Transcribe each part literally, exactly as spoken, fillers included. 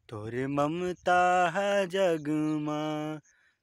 तोर ममता ह जग मा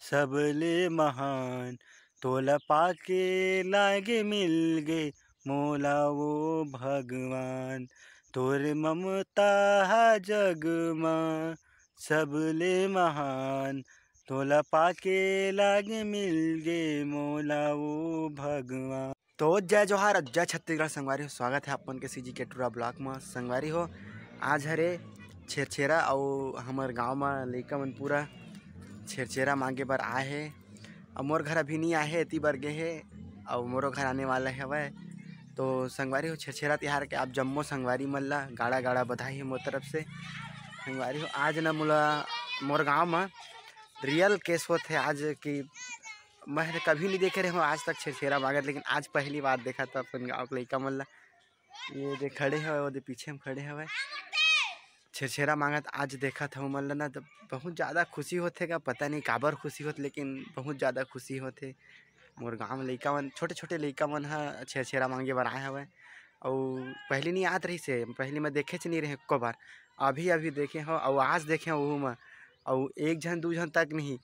सबले महान, तोला पाके लागे मिल गे मोला वो भगवान। तोर ममता ह जग मा सबले महान, तोला पाके लागे मिल गे मोला वो भगवान। तो जय जोहार, जय छत्तीसगढ़ संगवारी हो, स्वागत है आप मन के सीजी के टूरा ब्लॉग में। संगवारी हो, आज हरे छेरछेरा, अउ हमर गांव में लइका मन पूरा छेरछेरा मांगे बर आए हे। अब मोर घर अभी नहीं आए हे, एती बर गे हे, अउ मोरो घर आने वाला हवय। तो संगवारी हो, छेरछेरा तिहार के आप जम्मो संगवारी मन ला गाड़ा गाड़ा बधाई हे मोर तरफ से। संगवारी हो, आज न मोला मोर गांव में रियल केस होत हे आज कि मैं तो कभी नहीं देखे रहे हूँ आज तक छेरछेरा मांगत, लेकिन आज पहली बार देखा था अपन गाँव के लइका मन ला। ये दे खड़े हवे, वो दे पीछे में खड़े हवे, छेरछेरा मांगत आज देखा था उमन ला ना, तो बहुत ज़्यादा खुशी होथे का, पता नहीं काबर खुशी होथे, लेकिन बहुत ज़्यादा खुशी होथे। मोर गाँव में लइका मन, छोटे छोटे लइका मन ह छेरछेरा मांगे बर आए हवे। अउ पहली नहीं आत रहिस हे, पहली मैं देखेच नहीं रहे एको बार, अभी अभी देखे हो, अउ आज देखे हो ओहू में, अउ एक झन दू झन तक नहीं,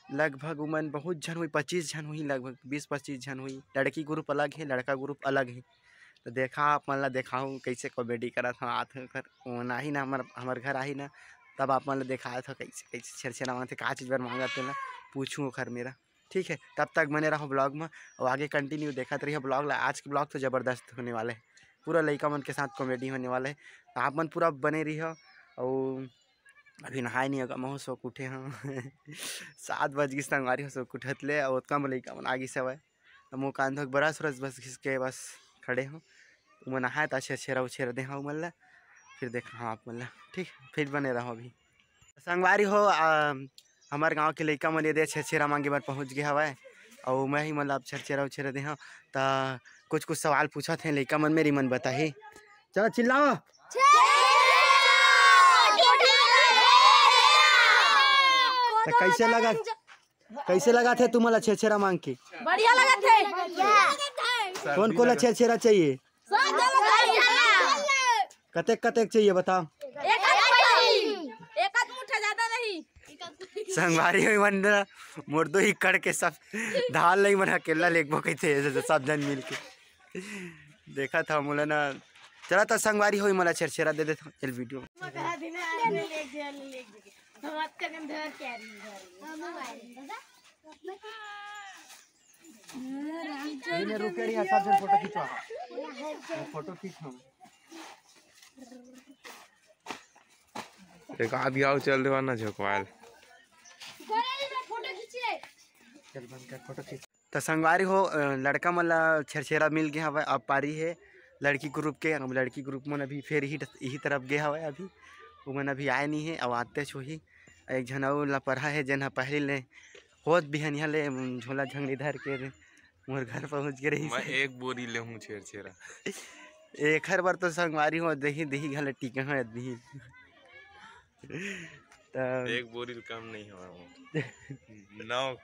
लगभग उमन बहुत झन हुई, पच्चीस झन हुई, लगभग बीस पच्चीस झन हुई। लड़की ग्रुप अलग हे, लड़का ग्रुप अलग हे। तो देखा, आप मन ला देखाहूँ कइसे कॉमेडी करत हव, आत हे ओकर, ओमन आही ना, हमर, हमर घर आही ना, तब आप मन ला देखात हव कइसे कइसे छेरछेरा मांगथे, का चीज बर मांगत तेला पूछूँ ओकर मेरा। ठीक है, तब तक बने रहो ब्लॉग में, अउ आगे कंटिन्यू देखत रहिए ब्लॉग ला। आज के ब्लॉग तो जबरदस्त होने वाला है, पूरा लइका मन के साथ कॉमेडी होने वाला है, तो आप मन पूरा बने रहिए। अउ अभी नहाए नहीं होगा, महू सोक उठे हूँ सात बज गई संगवारी हो, सोक उठत ले, अउ ओतका में लइका मन आ गिस हवय। त मोर कान धोक ब्रश व्रश बस घिस के बस खड़े हूँ। उमन नहाए त छेरछेरा उछेरा दे हूँ उमन ला, फिर देखा हूँ आप मन ला, ठीक, फिर बने रहो अभी। संगवारी हो, आ, हमर गांव के लइका मन ये दे छेरछेरा मांगे बर पहुंच गए हवय, अउ मैं ही मतलब छेरछेरा उछेरा दे हूँ। त कुछ कुछ सवाल पूछत हे लइका मन, मेरी मन बताही। चलो चिल्लाओ। त कैसे लगा, कैसे लगा थे तुम्हारा छेरछेरा मांग के? बढ़िया लगा थे। कौन कौन ला छेरछेरा चाहिए? सब जगह चाहिए। कतेक कतेक चाहिए बताओ। एक आध चाहिए। एक आध मुट्ठा, ज्यादा नहीं। संगवारी हो मन ना, मोर दो ही कड़ के सब धान लई मन अकेला लेगबो कहिथे, सब जन मिल के। देखा था मोला ना, चला त संगवारी हो, मोला छेरछेरा दे देता एल वीडियो। ये रुके रही, सब जन फोटो खिंचवा। फोटो खींच हम। एक आध गाँव चल देवा ना झोंकवाल। चल बंद कर, फोटो खींच। त संगवारी हो, अ, लड़का मन ला छेरछेरा मिल गए हवय, अब पारी हे लड़की ग्रुप के। अब लड़की ग्रुप मन अभी फेर इही, इही तरफ गे हवय, अभी उमन अभी आए नहीं हे, अब आतेच होही। एक झन अउ लापरहा हे, जेन ह पहली ले होत बिहनिया ले, उम, झोला झंगली धर के रे, मोर घर पहुंच गे रहिस। मैं एक बोरी ले हूँ छेरछेरा। एखर बर तो संगवारी हो, दही, दही घले टीके हो, दही। त एक बोरी ले कम नहीं हवय वो। नौ।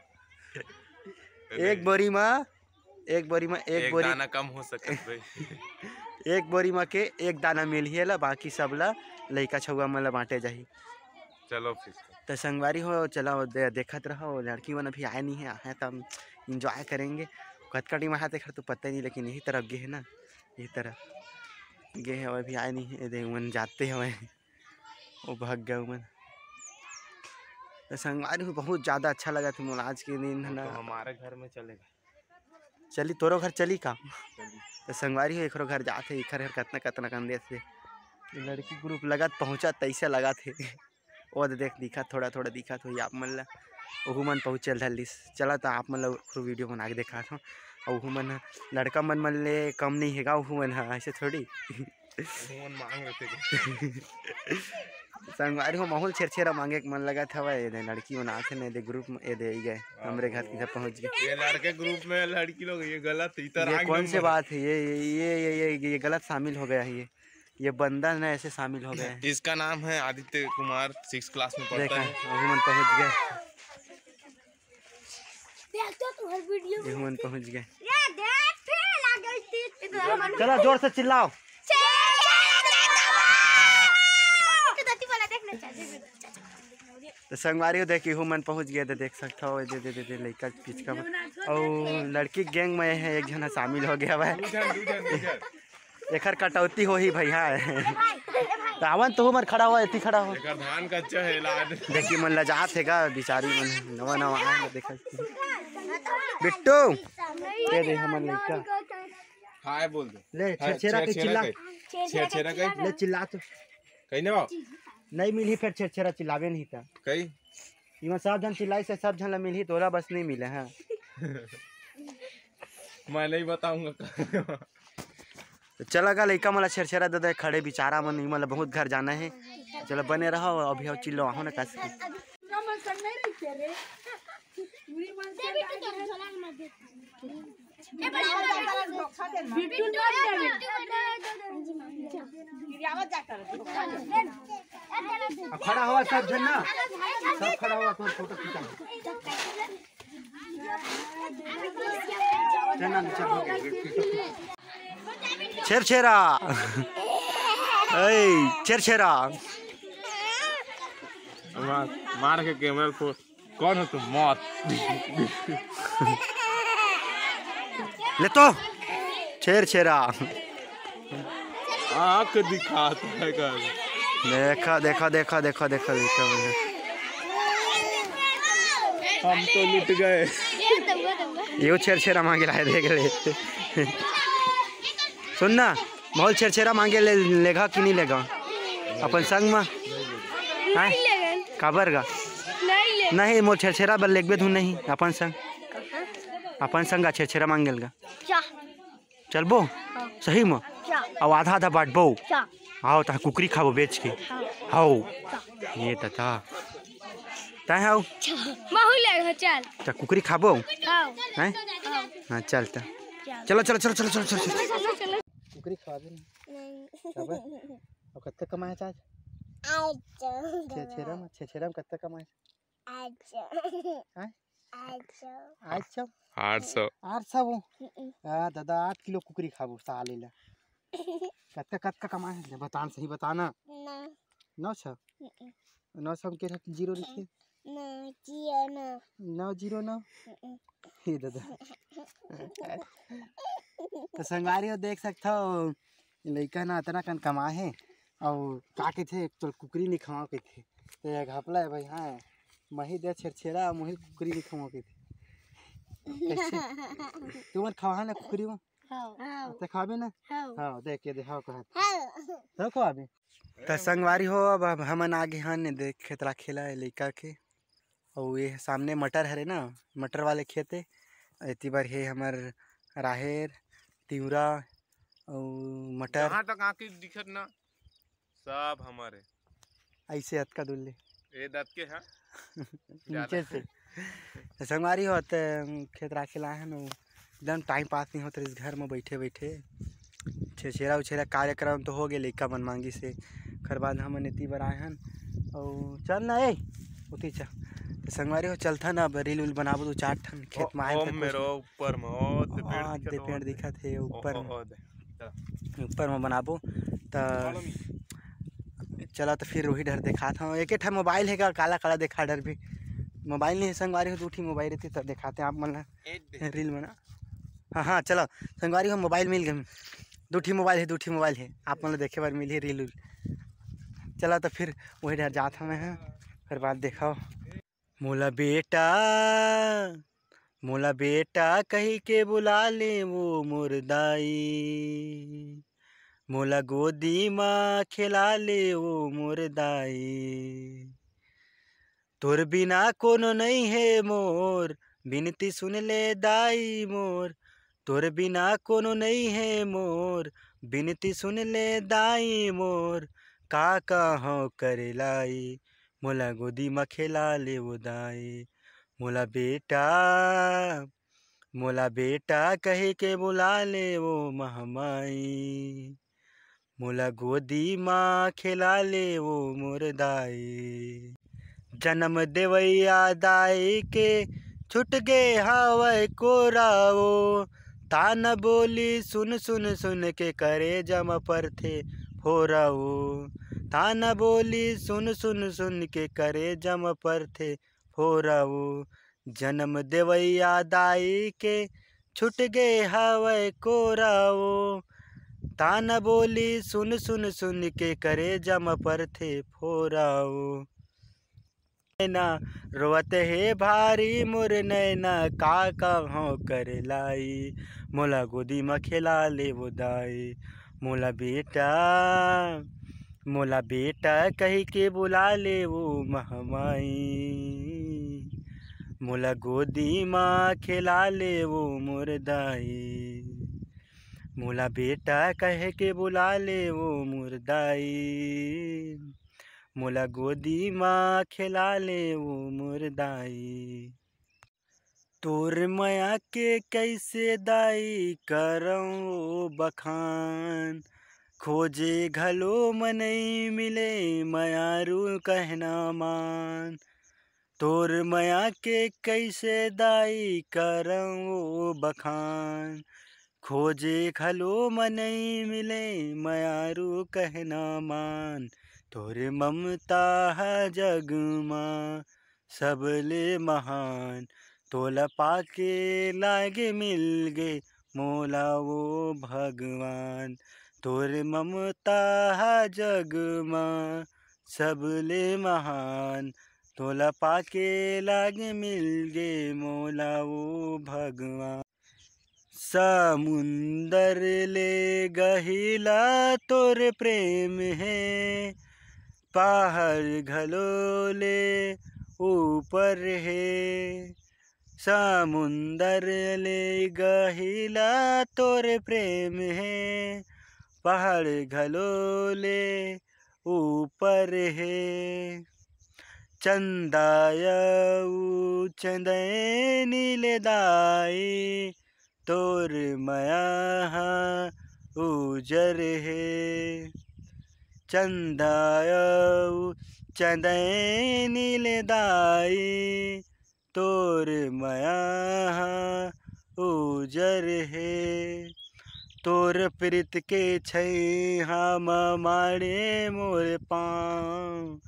एक बोरी मा, एक बोरी मा एक एक बोरी, दाना कम हो सकत भाई। एक बोरी मा के एक दाना मिलही एला, बाकी सब ला लइका छउवा मन ला बांटे जाही। चलो फिर। त संगवारी हो, चलो दे-, देखत रहो, लड़की मन अभी आए नहीं है, आए त हम एंजॉय करेंगे। कतका टीम आए तेखर तो पता नहीं, लेकिन यही तरफ गे है ना, यही तरफ गे है, अभी आए नहीं है, दे मन जाते हवय। वो भाग गए उमन। त संगवारी हो, बहुत ज़्यादा अच्छा लगा थे मोला आज के दिन, है ना। तो हमारे घर में चलेगा। चली, तोरो घर चली का? चली। त संगवारी हो, एकरो घर जात हे, एकर घर कतना कतना कन देत हे। लड़की ग्रुप लगत पहुँचत तैसे लगत हे। ओ दे देख, दिखत, थोड़ा थोड़ा दिखत होही आप मन ला। ओहू मन पहुँचे ल धर लिस। चला त आप मन ला ओखरो वीडियो बना के देखात हूँ। अउ ओहू मन ह, लड़का मन, मन ले कम नहीं हेगा, ओहू मन ह ऐसे थोड़ी। ओमन मांग लेथे के। संगवारी हो, महू ल छेरछेरा मांगे के मन लगत हवय। ये दे लड़की मन आथे न, ये दे ग्रुप में, ये दे, ये गए, हमरे घर की तरफ पहुंच गए। ये लड़के ग्रुप में लड़की लोग, ये गलत, इधर ये आग कौन नंबर से बात है? ये, ये, ये, ये, ये गलत शामिल हो गया है। ये, ये बंदा ना ऐसे शामिल हो गया है। इसका नाम है आदित्य कुमार, सिक्स क्लास में पढ़ता देखा, है। अभी मन पहुंच गए। देख तो तुम्हार वीडियो ये मन पहुंच गए। ये देख, फिर आ गई थी। चलो, जोर से चिल्लाओ। छे, छे, छे, छे, छे। तो संगवारी हो, देख, इहू मन पहुंच गए, तो देख सकत हो, दे, दे, दे, दे, लइका पिचका मन। अउ लड़की के गैंग में हे, एक झन शामिल हो गया हवय। दू झन, दू झन, दू झन। एखर कटौती होही भैया। तो आवन तो मन खड़ा हो, एती खड़ा हो। एकर धान कच्चा हे, लाद। देखी मन लजात हे गा, बिचारी मन नवा नवा आए हे, देखा। बिट्टू, दे दे हमर लइका। हाय बोल दे। ले, हाय, छेरछेरा के छेरछेरा चिल्ला। कही। छेरछेरा कही। ले, चिल्ला तो। कही ना बाबू। नहीं मिलही, फिर छेरछेरा चिल्लावे नहीं त। कही। इमा सब झन चिल्लाई से सब झन ला मिलही, तोला बस नहीं मिले, हाँ। मैं नहीं बताऊंगा। तो चला गा लइका मन ला छेरछेरा दे दे, खड़े बिचारा मन, इमा ला बहुत घर जाना हे। चलो बने रहो, अभी आओ चिल्लो, आहो ना काश। अब खड़ा हुआ सब झन ना, सब खड़ा हुआ, तो फोटो खींचा। चल ना, चल, हो गया। छेरछेरा। ए, छेरछेरा। मार, मार के कैमरा को। कौन हो तुम? मौत। ले तो छेरछेरा। आँख दिखाता है कर। देखा, देखा, देखा, देखा, देखा, देखा। हम तो लुट गए। यो छेरछेरा मांगे ला हे, देख ले। सुन ना, मोला छेरछेरा मांगे ले, लेगा कि नहीं लेगा? अपन संग में? हाँ? नहीं लेगन। काबर गा? नहीं ले। नहीं, मोला छेरछेरा बर लेगबे धुन नहीं, अपन संग। कहाँ? अपन संग गा छेरछेरा मांगे ल गा। जा। चलबो? हाँ। सही में? जा। अउ आधा आधा बांटबो? जा। आओ, तहाँ कुकरी खाबो बेच के। हाँ। हाओ। जा। ये तता। तैं हाओ? जा। महू लेगन, चल। त कुकरी खाबो? हाँ। हैं? हाँ। हाँ, चल त। चल। चलो, चलो, चलो। चलो। कुकरी खाबे ना। नहीं। अब कतका कमाए आज? आज छे-, छेरा में, छे-, छेरा में कतका कमाए? आज। हैं? आज। आठ सौ। आठ सौ। हम्म। आ, दादा, आठ किलो कुकरी खाबो, साले ला। कतका, कतका कमाए हे? बता न, सही बता ना। नौ। नौ सौ? हम्म। नौ सौ के जीरो लिखे। नौ जीरो नौ। नौ जीरो नौ? हम्म। हे दादा। तो संगवारी हो, देख सकथव, लइका ना अतना कन कमाए हे, अउ का कहिथे, चल कुकरी नइ खवाओं कहिथे। तो ये घपला हे भाई, हाँ, मही दे छेरछेरा, मोहिल कुकरी नइ खवाओं कहिथे। कैसे? तुमन खवा ना कुकरी में? हाँ। ते खाबे ना? हाँ। हाँ, देख के दे, हाँ, कहा। हाँ। तो खवाबे? त संगवारी हो, अब, अब हमन आ गे हन, देख, खेत राखे ला लइका के। अउ ये सामने मटर हरे ना, मटर वाले खेत हे। एती बर हे हमर राहेर, तिवरा अउ मटर। जहाँ तक आँखी दिखत ना, सब हमर हे। ऐसे अतका दूर ले। ए दत के, हाँ? नीचे से। त संगवारी हो, त खेत राखे ला आए हन, एकदम टाइम पास नहीं होत रहिस घर में बैठे बैठे। छेरछेरा उछेरा कार्यक्रम तो हो गे, लइका मन मांगिस हे, ओकर बाद हमन एती बर आए हन। अउ चल ना ए, ओती चल। त संगवारी हो, चलथन अब रील उल बनाबो, दू चार ठन खेत में आए ओम हन मेरो कुछ। ऊपर में, ओ, दे पेड़ हाँ, दिखत दे हे, पेड़ ओ, दिखत हे ओ, ऊपर ओ, में। ओ, दे। चल। ऊपर में बनाबो। त follow me। चला त फिर वही डर देखात हूँ। एक ठा मोबाइल हे का, काला काला देखा डर भी। मोबाइल नहीं हे संगवारी हो, दू ठी मोबाइल रहती त देखाते आप मन ला ए दे। रील बना। हाँ, हाँ, चलो संगवारी हो, मोबाइल मिल गए। दू ठी मोबाइल हे, दू ठी मोबाइल हे, आप मन ला देखे बर मिलही रील उल। चला त फिर वही डर जात हूँ मैं, हाँ। फिर बात देखो। मोला बेटा, मोला बेटा कहि के बुला ले वो मोर दाई, मोला गोदी मा खेला ले वो मोर दाई। तोर बिना कोनो नइ हे मोर, बिनती सुन ले दाई मोर। तोर बिना कोनो नइ हे मोर, बिनती सुन ले दाई मोर। का कहूँ करे लाई, मोला गोदी म खेला ले वो दाई। मोला बेटा, मोला बेटा कहि के बुला ले वो महमाई। मोला गोदी म खेला ले वो मोर दाई। जनम देवइया दाई के छुट गे हवय कोरा वो। ताना बोली सुन सुन सुन के करेजा म परथे फोरा वो। ताना बोली सुन सुन सुन के करेजा म परथे फोरा वो। जन्म देवैया दाई के छुट गे हवय कोरा वो। ताना बोली सुन सुन सुन के करेजा म परथे फोरा वो। नैना रोवत हे भारी मोर नैना, का कहूँ कर लाई, मोला गोदी म खेला ले वो दाई। मोला बेटा, मोला बेटा कहि के बुला ले वो महमाई, मोला गोदी म खेला ले वो मोर दाई। मोला बेटा कह के बुला ले वो मोर दाई, मोला गोदी म खेला ले वो मोर दाई। तोर मया के कैसे दाई करंव वो बखान, खोजे घलो म नइ मिले मयारू कहना मान। तोर मया के कैसे दाई करंव वो बखान, खोजे घलो म नइ मिले मयारू कहना मान। तोर ममता ह जग म सबले महान, तोला पाके लागे मिल गे मोला वो भगवान। तोर ममता ह जग म सबले महान, तोला पाके लागे मिल गे मोला वो भगवान। समुंदर ले गहिला तोर प्रेम हे, पहाड़ घलो ले ऊपर हे। समुंदर ले गहिला तोर प्रेम हे, पहाड़ घलो ले ऊपर हे। चंदा अऊ चंदैनी ले दाई, तोर मया ह उजर हे। चंदा अऊ चंदैनी ले दाई, तोर मया ह उजर हे। तोर प्रीत के छैहा म माड़े मोर पाँव,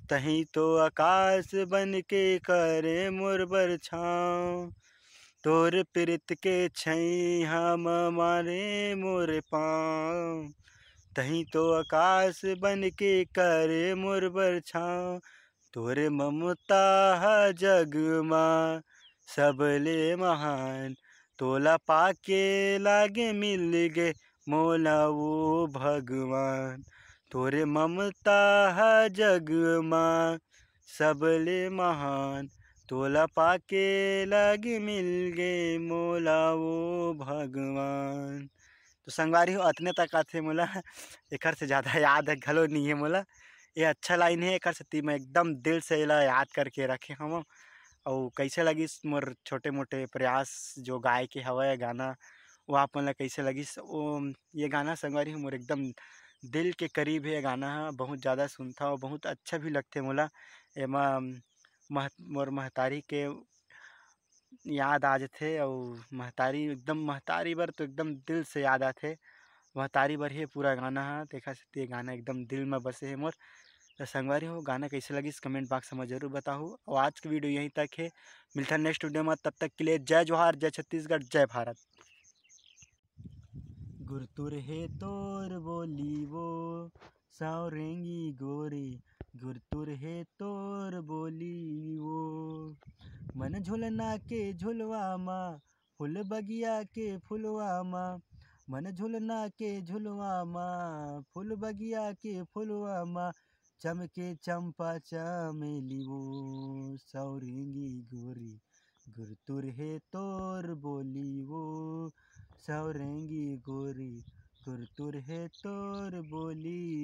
तहीं तो आकाश बन के करे मोर बर छाँव। तोर प्रीत के छैहा म माड़े मोर पाँव, तहीं तो आकाश बन के करे मोर बर छाँव। तोर ममता ह जग म सबले महान, तोला पाके लागे मिल गे मोला वो भगवान। तोर ममता ह जग म सबले महान, तोला पाके लागे मिल गे मोला वो भगवान। तो संगवारी हो, अतने तक आथे मोला, एकर से ज़्यादा याद घलो नइ हे मोला। ये अच्छा लाइन हे, एकर सेती मैं एकदम दिल से एला याद करके रखे हवं। अउ कइसे लगिस मोर छोटे-मोटे प्रयास जो गाय के हवय गाना, वो आप मन ला कइसे लगिस? वो ये गाना संगवारी हो मोर एकदम दिल के करीब हे। ये गाना ह बहुत ज़्यादा सुनथव, बहुत अच्छा भी लगथे मोला। एमा मह-, मोर महतारी के याद आ जथे, अउ महतारी एकदम, महतारी बर तो एकदम दिल से याद आथे। महतारी बर हे पूरा गाना ह, तेखर सेती ये गाना एकदम दिल में बसे हे मोर। त संगवारी हो, गाना कइसे लगिस comment box में जरूर बताहू। अउ आज के video यहीं तक हे, मिलथन next video में, तब तक के लिए जय जोहार, जय छत्तीसगढ़, जय भारत। गुरतुर हे तोर बोली वो, सावरेंगी गोरी, गुरतुर हे तोर बोली वो। मन झुलना के झुलवा मा, फूल बगिया के फुलवा मा, मन झुलना के झुलवा मा, फूल बगिया के फुलवा मा, चमके चंपा चमेली वो। सावरेंगी गोरी, गुरतुर हे तोर बोली वो। सावरेंगी गोरी, गुरतुर हे तोर बोली